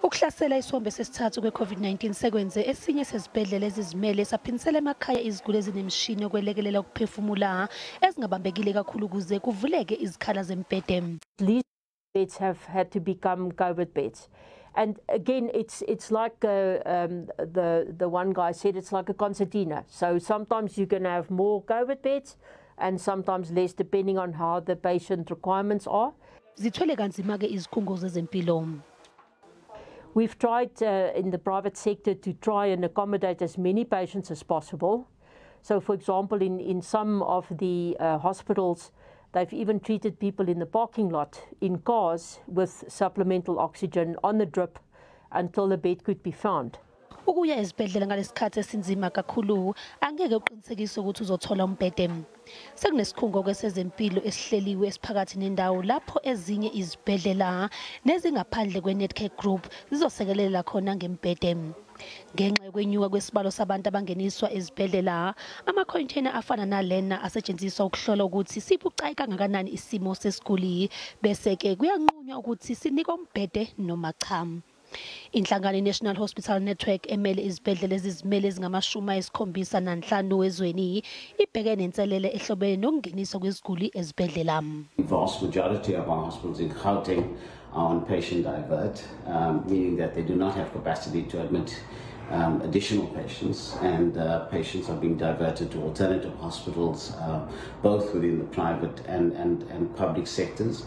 Ukuhlasela isombe sesithathu kwe-COVID-19 sekwenze esinye sezibhedlela ezizimele saphinisela emakhaya iziguli ezinemishini yokwelekelela ukuphefumula ezingabambekile kakhulu ukuze kuvuleke izikhala zemibhede. These beds have had to become COVID beds. And again, it's like the one guy said, it's like a concertina. So sometimes you can have more COVID beds and sometimes less, depending on how the patient requirements are. Zithwele kanzima-ke izikhungo zezempilo. We've tried in the private sector to try and accommodate as many patients as possible. So, for example, in some of the hospitals, they've even treated people in the parking lot in cars with supplemental oxygen on the drip until a bed could be found. Ukuya ezibhedlela ngalesikhathi esinzima kakhulu angeke uqinisekise ukuthi uzothola umbhede. Sekunesikhungo-ke sezempilo esihleliwe esiphakathi nendawo lapho ezinye izibhedlela nezingaphandle kwe-Netcare Group zizosekelela khona ngembhede. Ngenxa yokwenyuka kwesibalo sabantu abangeniswa ezibhedlela, ama-container afana nalena asetshenziswa ukuhlola ukuthi sibucayi kangakanani isimo sesiguli, bese-ke kuyanqunywa ukuthi sinikwa umbhede noma cha. Inhlangano i-National Hospital Network emele izibhedlela ezizimele ezingama-75 ezweni ibheke nenselele ehlobene nokungeniswa kweziguli ezibhedlela. The vast majority of our hospitals in Gauteng are on patient divert, meaning that they do not have capacity to admit additional patients, and patients are being diverted to alternative hospitals, both within the private and public sectors.